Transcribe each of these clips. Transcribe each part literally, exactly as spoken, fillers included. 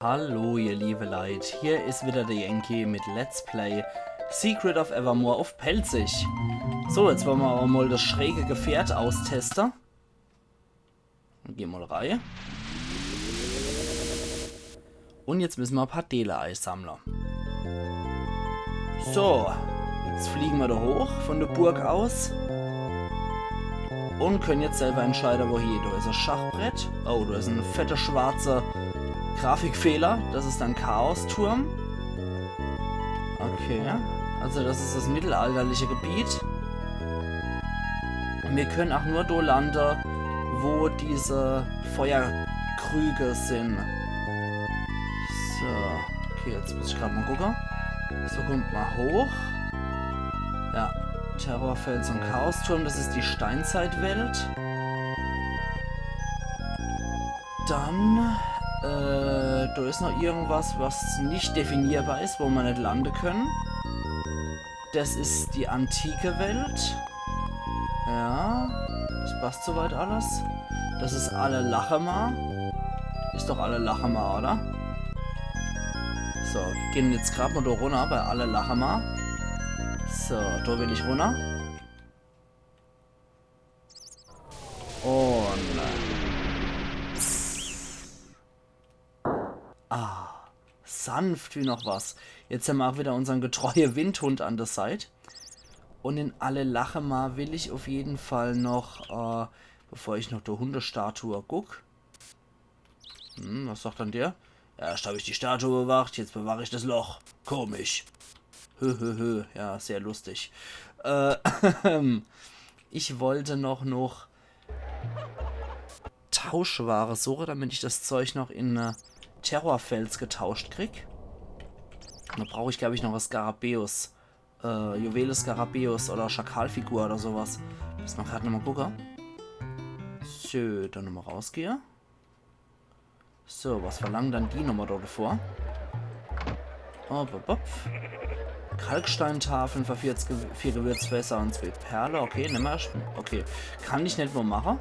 Hallo, ihr liebe Leit, hier is wieder der Yankee mit Let's Play Secret of Evermore uff Pälzisch. So, jetzt wolle mer awwer mol das schräge Gefährt austeste. Dann geh mol rei. Un jetzt misse mer e paar Deele eisammle. So, jetzt fliege mer do hoch von der Burg aus. Un kenne jetzt selber entscheide, wohin. Do is e Schachbrett. Oh, do is e fette schwarze Grafikfehler. Das is dann Chaosturm. Okay, also das is das mittelalterliche Gebiet. Un mir kenne ach nur do lande, wo diese Feuerkrüge sin. So, okay, jetzt muss ich grad mol gucke. So, kummt mol hoch. Ja, Terrorfels un Chaosturm, das is die Steinzeitwelt. Dann, äh, do is noch irgendwas, was net definierbar is, wo mer net lande kenne. Das is die antike Welt. Ja, das passt soweit alles. Das is Allelachema. Is doch Allelachema, oder? So, gehn jetzt grad mol do runner bei Allelachema. So, do will ich runner. Un, äh, ah, sanft wie noch was. Jetzt hämmer ach wieder unsern getreue Windhund an der Seit. Un in Allelachema will ich uff jeden Fall noch, äh, bevor ich noch die Hundestatue guck. Hm, was sagt dann der? Erscht hab ich die Statue bewacht, jetzt bewach ich das Loch. Komisch. Hö, hö, hö. Ja, sehr lustig. Äh, ich wollt noch, noch Tauschware suche, damit ich das Zeug noch in, äh, Terrorfels getauscht krieg. Do brauch ich, glaub ich, noch e Skarabäus. Äh, Juwele Skarabäus oder Schakalfigur oder so was. Misse mer grad nochmol gucke. So, dann nochmol rausgehe. So, was verlangen dann die nochmol do davor? Hopp, hopp, hopp. Kalksteintafeln für vier, Ge-, vier Gewürzfässer un zwee Perle. Okay, nemmer. Okay, kann ich net mol mache.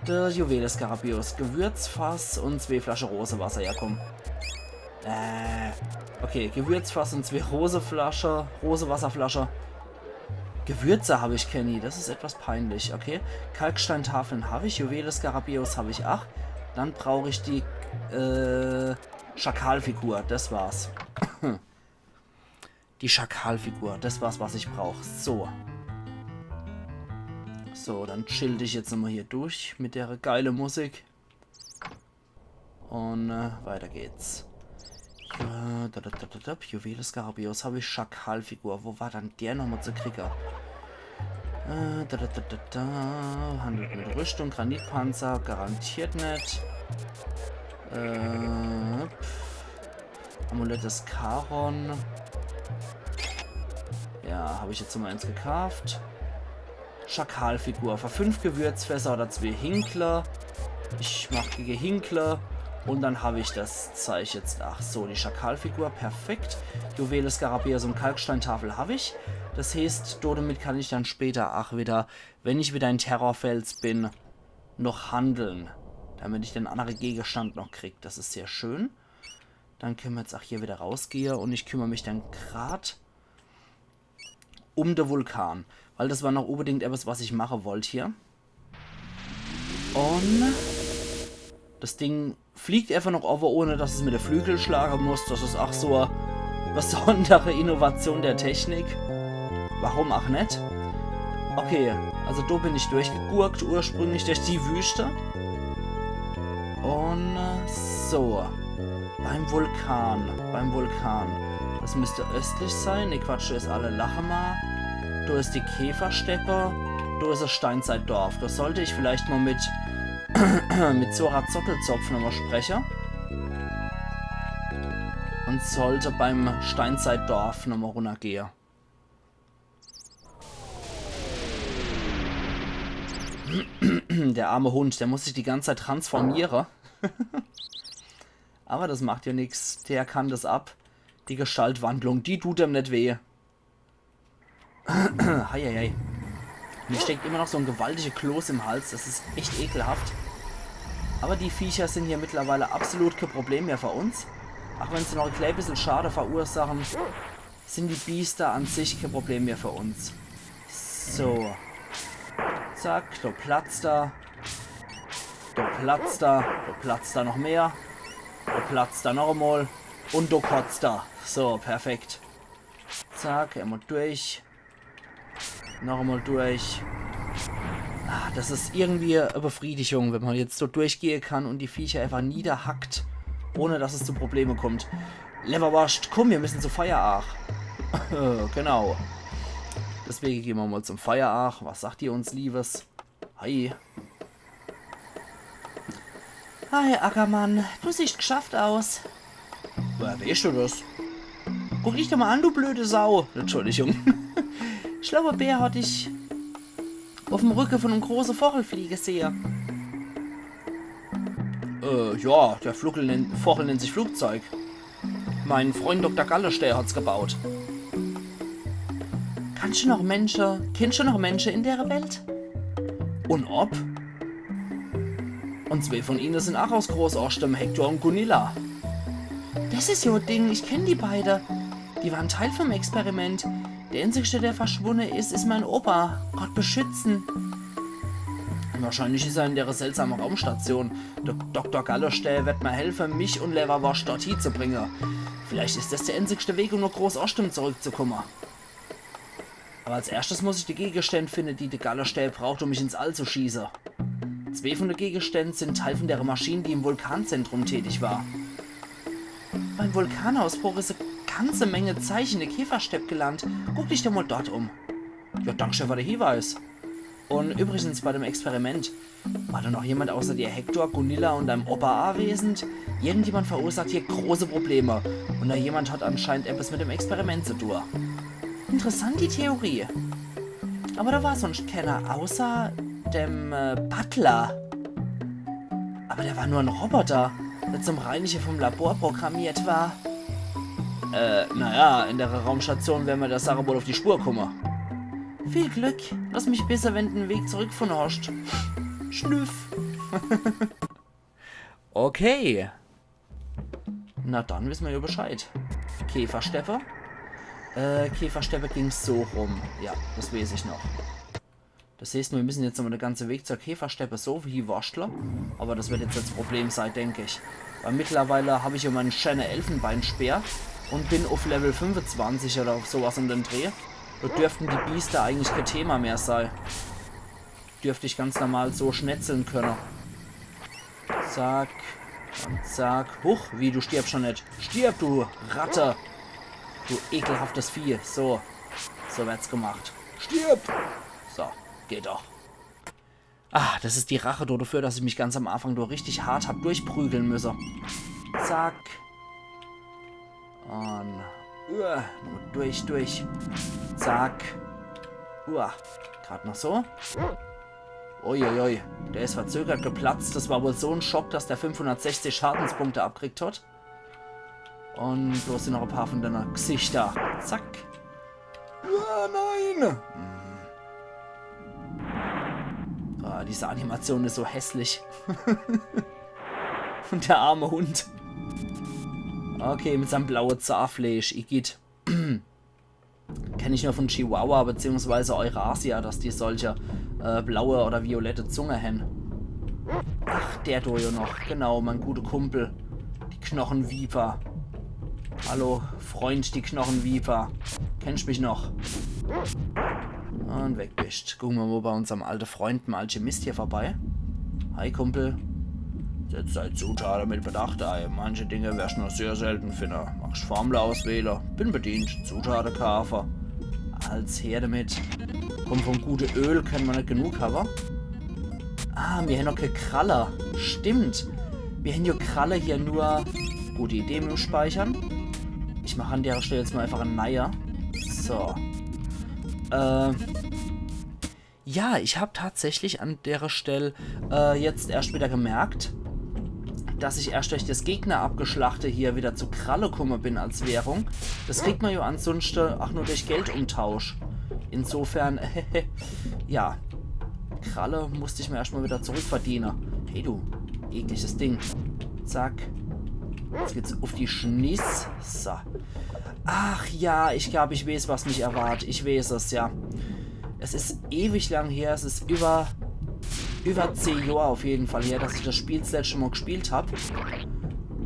Der Juwele Skarabäus, Gewürzfass un zwee Flasche Rosewasser. Ja, komm. Äh, okay, Gewürzfass un zwee Roseflasche, Rosewasserflasche. Gewürze hab ich kenni, das is etwas peinlich, okay. Kalksteintafeln hab ich, Juwele Skarabäus hab ich ach. Dann brauch ich die, äh, Schakalfigur, das war's. Die Schakalfigur, das war's, was ich brauch. So. So, dann chill dich jetzt nochmol hier durch mit der geile Musik. Un, äh, weiter geht's. Ja, da, da, da, da, da, Juwele Skarabäus hab ich, Schakalfigur. Wo war dann der nochmol zu kriege? Äh, da, da, da, da, da. Handelt mit Rüstung, Granitpanzer, garantiert net. Äh, pff. Amulett des Charon. Ja, hab ich jetzt nochmol eins gekauft. Schakalfigur. Für fünf Gewürzfässer oder zwee Hinkle. Ich mach gege Hinkle. Un dann hab ich das Zeich jetzt. Ach so, die Schakalfigur. Perfekt. Juwele Skarabäus un Kalksteintafel hab ich. Das heeßt, do damit kann ich dann später ach wieder, wenn ich wieder in Terrorfels bin, noch handeln. Damit ich den annere Gegenstand noch krieg. Das is sehr schön. Dann kenne mer jetzt ach hier wieder rausgehe un ich kümmer mich dann grad um de Vulkan. Weil das war noch unbedingt etwas, was ich mache wollt hier. Un das Ding fliegt einfach noch owwe, ohne dass es mit de Flügel schlage muss. Das is ach so e besondere Innovation der Technik. Warum ach net? Okay, also do bin ich durchgegurkt ursprünglich durch die Wüste. Un, äh, so. Beim Vulkan, beim Vulkan. Das müsst östlich sein. Ne, Quatsch, do is Allelachema. Do is die Käfersteppe. Do is das Steinzeitdorf. Do sollt ich vielleicht mol mit, mit Zora Zottelzopf nochmol spreche. Un sollt beim Steinzeitdorf nochmol runnergehe. Der arme Hund, der muss sich die ganze Zeit transformiere. Aber das macht ja nix. Der kann das ab. Die Gestaltwandlung, die tut em net weh. Heieiei. Mir steckt immer noch so e gewaltige Kloß im Hals. Das is echt ekelhaft. Aber die Viecher sind hier mittlerweile absolut kein Problem mehr für uns. Auch wenn sie noch ein klein bisschen Schade verursachen, sind die Biester an sich kein Problem mehr für uns. So. Zack, do platzt er. Do platzt er. Do platzt er noch mehr. Do platzt er noch einmal. Und do kotzt er. So, perfekt. Zack, einmal durch. Noch einmal durch. Ah, das ist irgendwie eine Befriedigung, wenn man jetzt so durchgehen kann und die Viecher einfach niederhackt, ohne dass es zu Probleme kommt. Lewwerworscht, komm, wir müssen zu Feieraach. Genau. Deswegen gehen wir mal zum Feieraach. Was sagt ihr uns, Liebes? Hi. Hi, Ackermann. Du siehst geschafft aus. Woher weißt du das? Guck dich doch mal an, du blöde Sau. Entschuldigung. Schlauer Bär hat dich auf dem Rücken von einem großen Vogel fliegen sehen. Äh, ja, der Vogel nennt, Vogel nennt sich Flugzeug. Mein Freund Doktor Gallestär hat's gebaut. Kannst du noch Menschen, kennst du noch Menschen in der Welt? Und ob? Und zwei von ihnen sind auch aus Großoschtem, Hector und Gunilla. Das ist ja ein Ding, ich kenn die beide. Die waren Teil vom Experiment. Der einzigste, der verschwunden ist, ist mein Opa. Gott beschützen. Wahrscheinlich ist er in der seltsamen Raumstation. Do Doktor Gallestär wird mir helfen, mich und Lewwerworscht dorthin zu bringen. Vielleicht ist das der einzigste Weg, um nach Großoschtem zurückzukommen. Aber als erstes muss ich die Gegenstände finden, die der Gallestär braucht, um mich ins All zu schießen. Zwei von den Gegenständen sind Teil von der Maschine, die im Vulkanzentrum tätig war. Beim Vulkanausbruch ist eine ganze Menge Zeichen in der Käfersteppe gelandet. Guck dich doch mal dort um. Ja, danke schön für den Hinweis. Und übrigens bei dem Experiment, war da noch jemand außer dir, Hector, Gunilla und deinem Opa anwesend? Irgendjemand verursacht hier große Probleme. Und da jemand hat anscheinend etwas mit dem Experiment zu tun. Interessant die Theorie. Aber da war sonst keiner außer dem äh, Butler. Aber der war nur ein Roboter, der zum Reinige vom Labor programmiert war. Äh, naja, in der Raumstation werden wir der Sache wohl auf die Spur kommen. Viel Glück. Lass mich wissen, wenn du den Weg zurückgefunden hast. Schlüff. Okay. Na dann wissen wir ja Bescheid. Käfersteppe. Äh, Käfersteppe ging's so rum. Ja, das weiß ich noch. Das heißt, wir müssen jetzt nochmal den ganzen Weg zur Käfersteppe so wie Waschler. Aber das wird jetzt das Problem sein, denke ich. Weil mittlerweile habe ich ja meinen schönen Elfenbeinspeer und bin auf Level fünfundzwanzig oder auf sowas um den Dreh. Da dürften die Biester eigentlich kein Thema mehr sein. Dürfte ich ganz normal so schnetzeln können. Zack. Und zack. Huch, wie, du stirbst schon nicht. Stirb, du Ratte. Du ekelhaftes Vieh. So. So wird's gemacht. Stirb! So, geht doch. Ah, das ist die Rache dafür, dass ich mich ganz am Anfang doch richtig hart hab durchprügeln müssen. Zack. Und, uah, nur durch, durch. Zack. Uah, grad noch so. Uiuiui, der ist verzögert geplatzt. Das war wohl so ein Schock, dass der fünfhundertsechzig Schadenspunkte abkriegt hat. Und da sind noch ein paar von deiner Gesichter. Zack. Ah, nein! Hm. Ah, diese Animation ist so hässlich. Und der arme Hund. Okay, mit seinem blauen Zahnfleisch, igitt. Kenn ich nur von Chihuahua beziehungsweise Eurasia, dass die solche äh, blaue oder violette Zunge hän. Ach, der do ja noch. Genau, mein guter Kumpel. Die Knochenviper. Hallo, Freund, die Knochenviper. Kennst mich noch? Und weg bist. Gucken wir mal bei unserem alten Freund, dem Alchemist hier vorbei. Hi, Kumpel. Setz deine Zutaten mit Bedacht ein. Manche Dinge wirst du nur sehr selten finden. Magst Formel auswählen? Bin bedient. Zutaten kaufen. Als her damit. Komm, vom gute Öl können wir nicht genug haben. Ah, wir haben noch keine Kralle. Stimmt. Wir haben ja Kralle hier nur. Gute Idee mit dem Speichern. Ich mache an der Stelle jetzt mal einfach einen Neier. So. Äh. Ja, ich hab tatsächlich an der Stelle äh, jetzt erst wieder gemerkt, dass ich erst durch das Gegner abgeschlachte hier wieder zu Kralle gekommen bin als Währung. Das kriegt man ja ansonsten auch nur durch Geldumtausch. Insofern, ja, Kralle musste ich mir erstmal wieder zurückverdienen. Hey du, ekliges Ding. Zack. Jetzt geht's uff die Schniss. So. Ach ja, ich glaab, ich weeß, was mich erwart. Ich weeß es, ja. Es is ewig lang her. Es is über, über zehn Johr uff jeden Fall her, dass ich das Spiel das letschte Mol gespielt hab.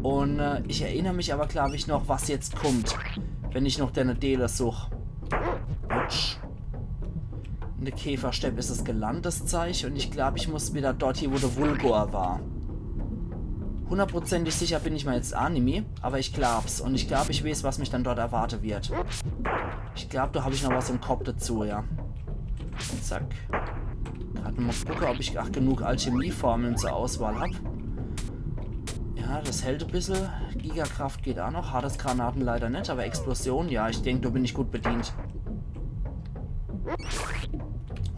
Un äh, ich erinner mich awwer, glaab ich, noch, was jetzt kummt, wenn ich noch denne Deel such. Autsch. In de Käferstepp is es gelandet, das Zeich. Un ich glaab, ich muss widder dort hie, wo de Vulgor war. Hundertprozentig sicher bin ich mer jetzt aa nimmi, awwer ich glaab's. Un ich glaab, ich weeß, was mich dann dort erwarte wird. Ich glaab, do hab ich noch was im Kopp dezu, ja. Zack. Grad mol gucke, ob ich, ach, genug Alchemieformeln zur Auswahl hab. Ja, das hält e bissel. Gigakraft geht aa noch. Hades Granate leider net, awwer Explosion, ja, ich denk, do bin ich gut bedient.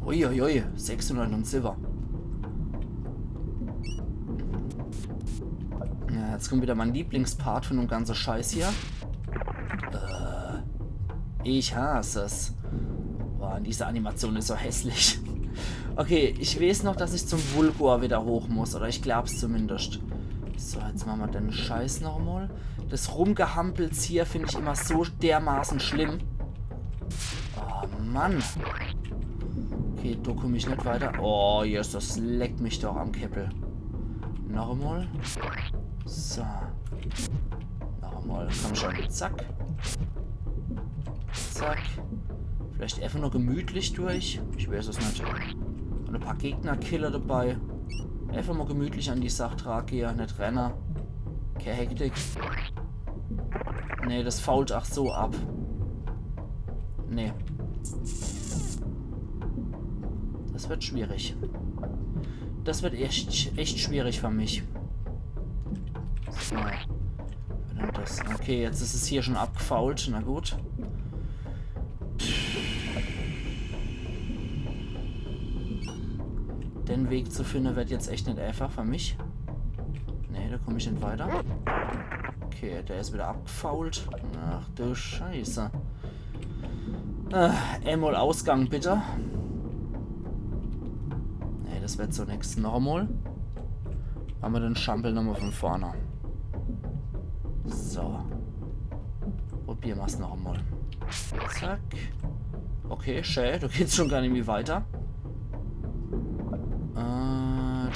Uiuiui, sechshundert un Silber. Ja, jetzt kummt widder mein Lieblingspart vun dem ganze Scheiß hier. Äh, ich hass es. Boah, diese Animation is so hässlich. Okay, ich weeß noch, dass ich zum Vulgor widder hoch muss. Oder ich glaab's zumindest. So, jetzt mache mer den Scheiß noch emol. Das Rumgehampels hier find ich immer so dermaßen schlimm. Oh Mann. Okay, do kumm ich net weiter. Oh, Jesus, leck mich doch am Käppel. Noch emol. So. Noch emol. Komm schon. Zack. Zack. Vielleicht einfach nur gemütlich durch. Ich weeß es net. Un e paar Gegner kille dabei. Einfach mol gemütlich an die Sach dra gehe, net renne. Kee Hektik. Nee, das fault ach so ab. Nee. Das wird schwierig. Das wird echt, echt schwierig für mich. So. Verdammt, das. Okay, jetzt is es hier schon abgefault. Na gut. Den Weg zu finde wird jetzt echt net einfach für mich. Nee, do kumm ich net weiter. Okay, der is wieder abgefault. Ach du Scheiße. Äh, emol Ausgang, bitte. Nee, das wird so nix. Noch emol. Mache mer den Schampel nochmol von vorne. So. Probiere mer's noch emol. Zack. Okay, schä, do geht's schon gar nimmi weiter. Äh,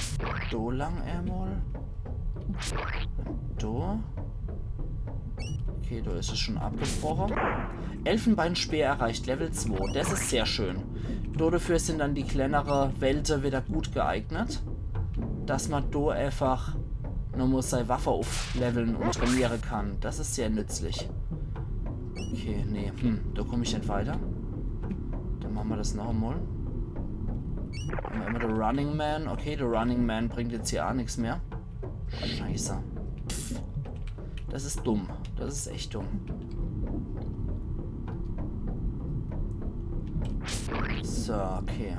do lang emol. Do. Okay, do is es schon abgebroche. Elfenbeinspeer erreicht Level zwei. Das is sehr schön. Do dafür sin dann die kleinere Welte wieder gut geeignet, dass mer do einfach nochmol sei Waffe uffleveln un trainiere kann. Das is sehr nützlich. Okay, nee, hm, do kumm ich net weiter. Dann mache mer das noch emol. Mache mer immer de Running Man. Okay, de Running Man bringt jetzt hier aa nix mehr. Scheiße. Das is dumm. Das is echt dumm. So, okay.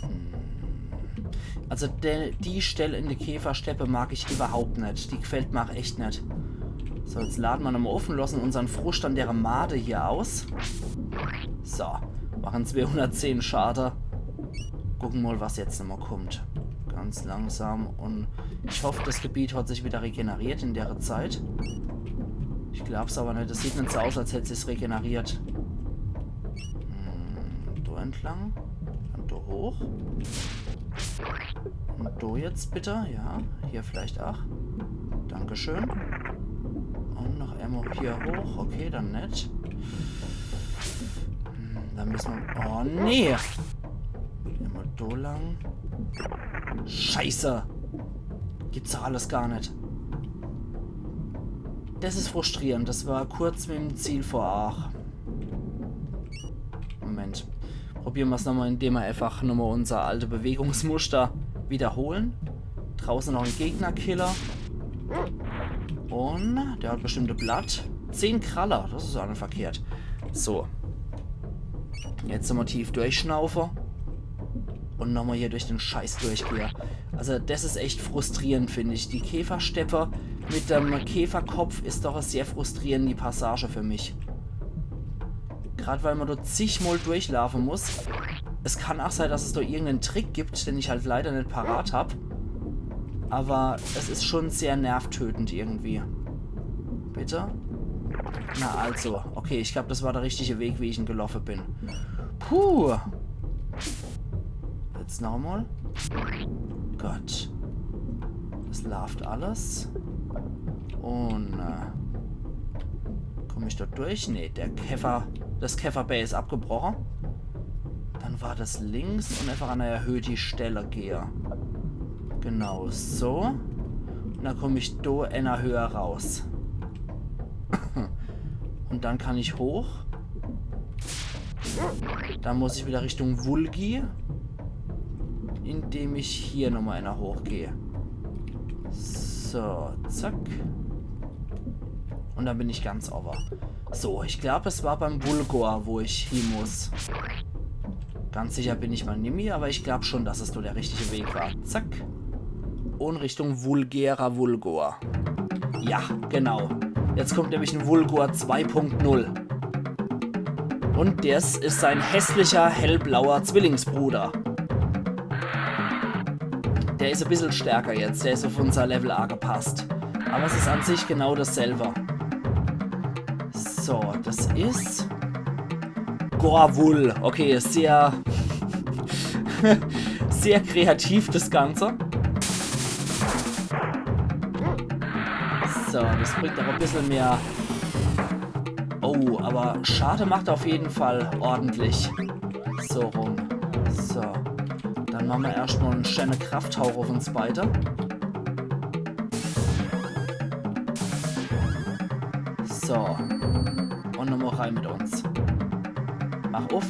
Hm. Also de, die Stell in de Käfersteppe mag ich überhaupt net. Die gefällt mer ach echt net. So, jetzt lade mer nochmol uff un losse unsern Fruscht an dere Made hier aus. So, mache zweihundertzehn Schade. Gucke mol, was jetzt nochmol kummt. Ganz langsam un ich hoff, das Gebiet hat sich wieder regeneriert in dere Zeit. Ich glaab's aber net. Das sieht net so aus, als hätt sich's regeneriert. Hm, do entlang. Un do hoch. Un do jetzt bitte, ja. Hier vielleicht ach. Dankeschön. Un noch emol hier hoch. Okay, dann net. Hm, dann müsse mer... Oh, nee. Emol do lang. Scheiße. Gibt's doch alles gar net. Das is frustrierend. Das war kurz mit dem Ziel vor Aach. Moment. Probiere mer's nochmol, indem mer einfach nochmol unser alte Bewegungsmuster wiederhole. Drauße noch en Gegnerkiller. Un der hat bestimmt e Blatt. Zehn Kraller, das is aa net verkehrt. So. Jetzt nochmol tief durchschnaufe. Un nochmol hier durch den Scheiß durchgehe. Also das is echt frustrierend, find ich. Die Käfersteppe mit dem Käferkopf is doch e sehr frustrierende Passage für mich. Grad weil mer dort zigmol durchlaafe muss, Es kann auch sein, dass es da irgendeinen Trick gibt, den ich halt leider nicht parat hab. Aber es ist schon sehr nervtötend irgendwie. Bitte? Na also, okay, ich glaub, das war der richtige Weg, wie ich ihn gelaufen bin. Puh. Jetzt nochmal. Gott. Das läuft alles. Und äh, komm ich dort durch? Nee, der Käfer, das Käferbay ist abgebrochen. Dann war das links und einfach an eine erhöhte Stelle gehe. Genau so. Und dann komm ich do einer Höhe raus. Und dann kann ich hoch. Dann muss ich wieder Richtung Wulgi, indem ich hier nochmal einer hochgehe. So, zack. Und dann bin ich ganz over. So, ich glaub, es war beim Wulgor, wo ich hin muss. Ganz sicher bin ich mal nimmi, aber ich glaub schon, dass es so der richtige Weg war. Zack. Und Richtung Vulgera Wulgor. Ja, genau. Jetzt kommt nämlich ein Wulgor zwei Punkt null. Und das ist sein hässlicher, hellblauer Zwillingsbruder. Der ist ein bisschen stärker jetzt. Der ist auf unser Level angepasst. Aber es ist an sich genau dasselbe. So, das ist Gorwul. Okay, sehr, sehr kreativ das Ganze. So, das bringt auch ein bisschen mehr. Oh, aber Schade macht er auf jeden Fall ordentlich. So rum. So. Dann machen wir erstmal einen schönen Krafthauch auf uns beide. So. Und nochmal rein mit uns. Mach uff.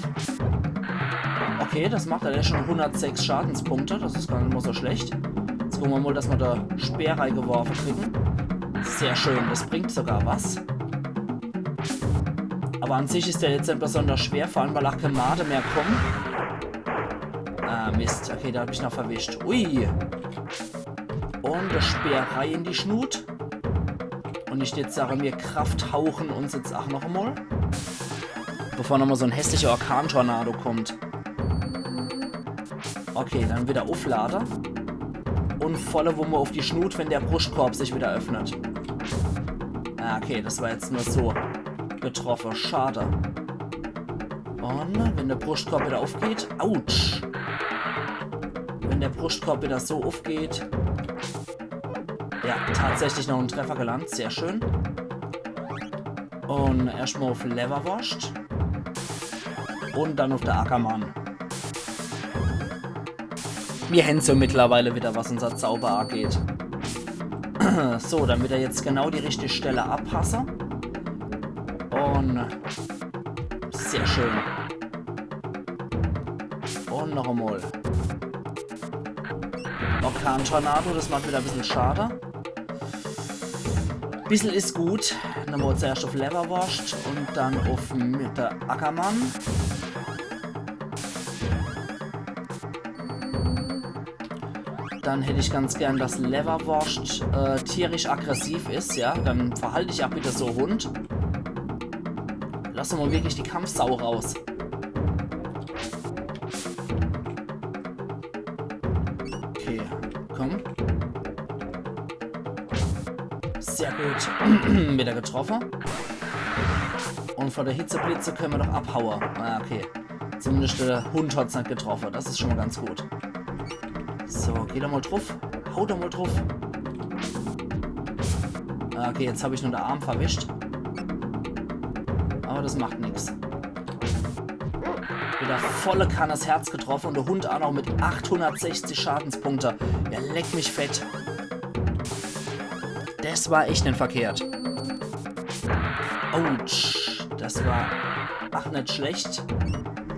Okay, das macht er schon hundertsechs Schadenspunkte. Das ist gar nicht mal so schlecht. Jetzt gucken wir mal, dass wir da Speer reingeworfen kriegen. Sehr schön, das bringt sogar was. Aber an sich ist der jetzt nicht besonders schwer, vor allem weil auch keine Made mehr kommen. Ah, Mist. Okay, da hab ich noch verwischt. Ui. Und das Speer rein in die Schnut. Und ich jetzt sage mir, Kraft hauchen uns jetzt auch noch mal. Bevor nochmal so ein hässlicher Orkantornado kommt. Okay, dann wieder auflade. Und volle Wumme auf die Schnut, wenn der Brustkorb sich wieder öffnet. Ah, okay, das war jetzt nur so getroffen. Schade. Und wenn der Brustkorb wieder aufgeht. Autsch. Wenn der Brustkorb wieder so aufgeht. Ja, tatsächlich noch ein Treffer gelandet. Sehr schön. Und erstmal auf Leberwurst. Und dann auf der Ackermann. Wir haben so mittlerweile wieder, was unser Zauber angeht. So, dann wieder jetzt genau die richtige Stelle abpasse. Und sehr schön. Und noch einmal. Orkan-Tornado, das macht wieder ein bisschen Schade. Bissel is gut. Dann mal zuerst auf Leberwurst und dann auf mit der Ackermann. Dann hätt ich ganz gern, dass Leberwurst äh, tierisch aggressiv is, ja. Dann verhalt dich auch bitte so, Hund. Lass doch mal wirklich die Kampfsau raus. Okay, komm. Sehr gut. Wieder getroffen. Und vor der Hitzeblitze können wir doch abhauen. Ah, okay. Zumindest der Hund hat's nicht getroffen. Das ist schon mal ganz gut. So, geh doch mal drauf. Hau doch mal drauf. Ah, okay, jetzt hab ich nur den Arm verwischt. Aber das macht nix. Wieder volle Kanne das Herz getroffen und der Hund auch noch mit achthundertsechzig Schadenspunkte. Ja, leck mich fett. Das war echt nicht verkehrt. Autsch. Das war ach nicht schlecht.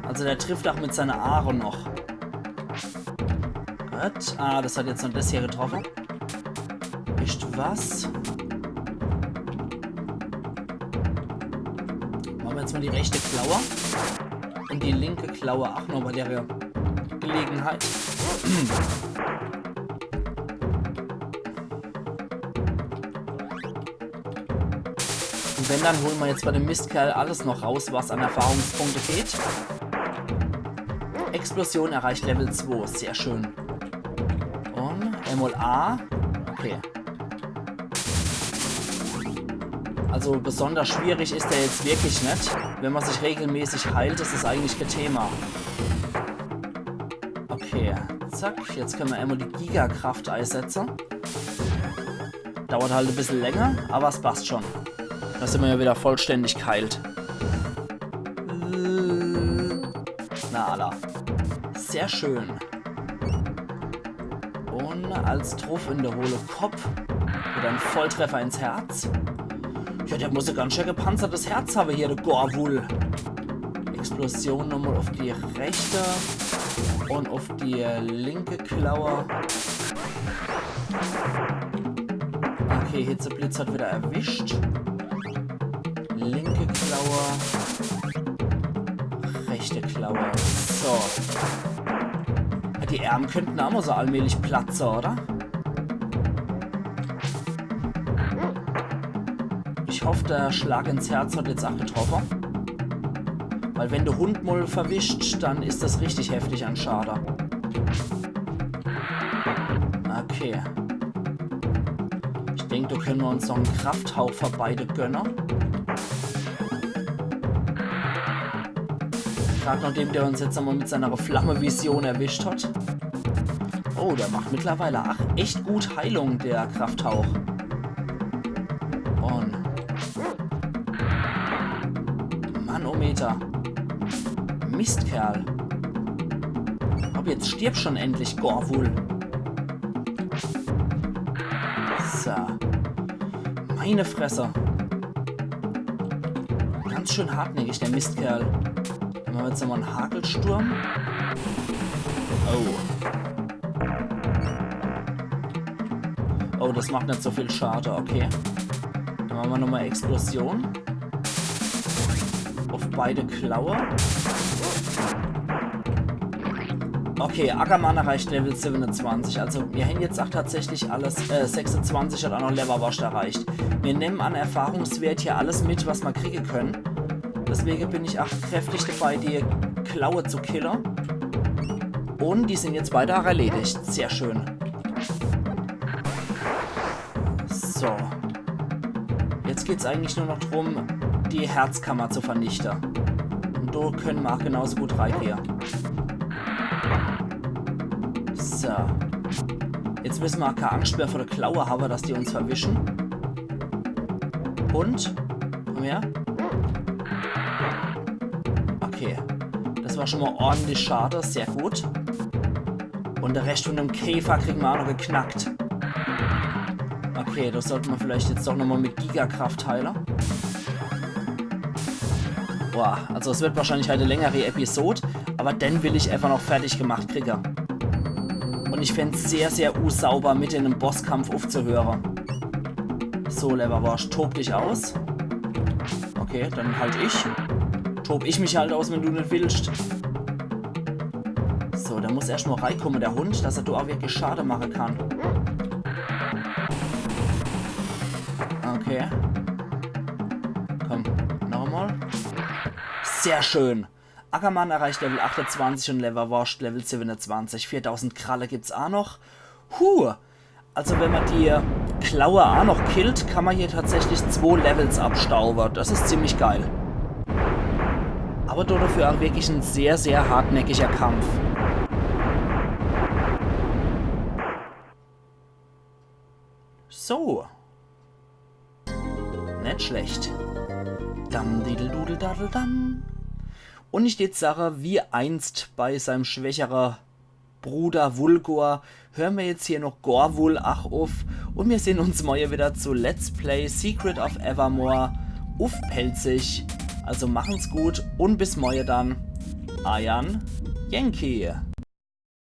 Also der trifft auch mit seiner Aare noch. Gut. Ah, das hat jetzt nur das hier getroffen. Wisst was? Machen wir jetzt mal die rechte Klaue. Und die linke Klaue auch noch bei der Gelegenheit. Und wenn, dann holen wir jetzt bei dem Mistkerl alles noch raus, was an Erfahrungspunkte geht. Ey, Explosion erreicht Level zwei, sehr schön. Und einmal A. Okay. Also besonders schwierig is der jetzt wirklich net. Wenn man sich regelmäßig heilt, is es eigentlich kein Thema. Okay, zack. Jetzt können wir einmal die Gigakraft einsetzen. Dauert halt ein bisschen länger, aber es passt schon. Da sind wir ja wieder vollständig geheilt. Äh, na, alla. Sehr schön. Und als Truff in der hohle Kopf. Oder ein Volltreffer ins Herz. Ja, der muss ja ganz schön gepanzertes Herz haben hier, der Gorwul. Explosion nochmal auf die rechte und auf die linke Klaue. Okay, Hitzeblitz hat wieder erwischt. Linke Klaue. Rechte Klaue. So. Die Ärm könnten auch mal so allmählich platze, oder? Ich hoff, der Schlag ins Herz hat jetzt auch getroffen. Weil wenn der Hund mal verwischt, dann is das richtig heftig an Schade. Okay. Ich denk, da können wir uns noch einen Krafthauch für beide gönnen. Grad nachdem der uns jetzt einmal mit seiner Flammevision erwischt hat. Oh, der macht mittlerweile ach echt gut Heilung, der Krafthauch. Und Manometer. Mistkerl. Ob jetzt stirb schon endlich, Gorwul. So. Meine Fresse. Ganz schön hartnäckig, der Mistkerl. Dann machen wir jetzt nochmal einen Hagelsturm. Oh. Oh, das macht nicht so viel Schade, okay. Dann machen wir nochmal Explosion. Auf beide Klaue. Okay, Ackermann erreicht Level siebenundzwanzig. Also, wir haben jetzt auch tatsächlich alles, äh, sechsundzwanzig hat auch noch Leverwurst erreicht. Wir nehmen an Erfahrungswert hier alles mit, was wir kriegen können. Deswegen bin ich auch kräftig dabei, die Klaue zu killen. Und die sind jetzt beide auch erledigt. Sehr schön. So. Jetzt geht's eigentlich nur noch drum, die Herzkammer zu vernichten. Und da können wir auch genauso gut reingehen. So. Jetzt müssen wir auch keine Angst mehr vor der Klaue haben, dass die uns verwischen. Und? Komm her. Okay. Das war schon mal ordentlich Schade. Sehr gut. Und der Rest von dem Käfer kriegen wir auch noch geknackt. Okay, das sollte man vielleicht jetzt doch nochmal mit Gigakraft heilen. Boah, also es wird wahrscheinlich halt eine längere Episode, aber den will ich einfach noch fertig gemacht kriegen. Und ich fänd's sehr, sehr unsauber, mit in einem Bosskampf aufzuhören. So, Leverwurst, tob dich aus. Okay, dann halt ich. Tob ich mich halt aus, wenn du nicht willst. So, der muss erst mal reinkommen, der Hund, dass er da auch wirklich Schade machen kann. Okay. Komm, nochmal. Sehr schön. Ackermann erreicht Level achtundzwanzig und Leverwurst Level siebenundzwanzig. Viertausend Kralle gibt's auch noch. Huh. Also wenn man die Klaue auch noch killt, kann man hier tatsächlich zwei Levels abstauben. Das ist ziemlich geil. Aber dafür auch wirklich ein sehr, sehr hartnäckiger Kampf. So. Nicht schlecht. Dam, didel, dudel, dadel, dam. Und ich jetzt sage, wie einst bei seinem schwächeren Bruder Wulgor, hören wir jetzt hier noch Gorwul ach auf und wir sehen uns morgen wieder zu Let's Play Secret of Evermore auf Pälzisch. Also machen's gut und bis morgen dann. Eiern Yankee.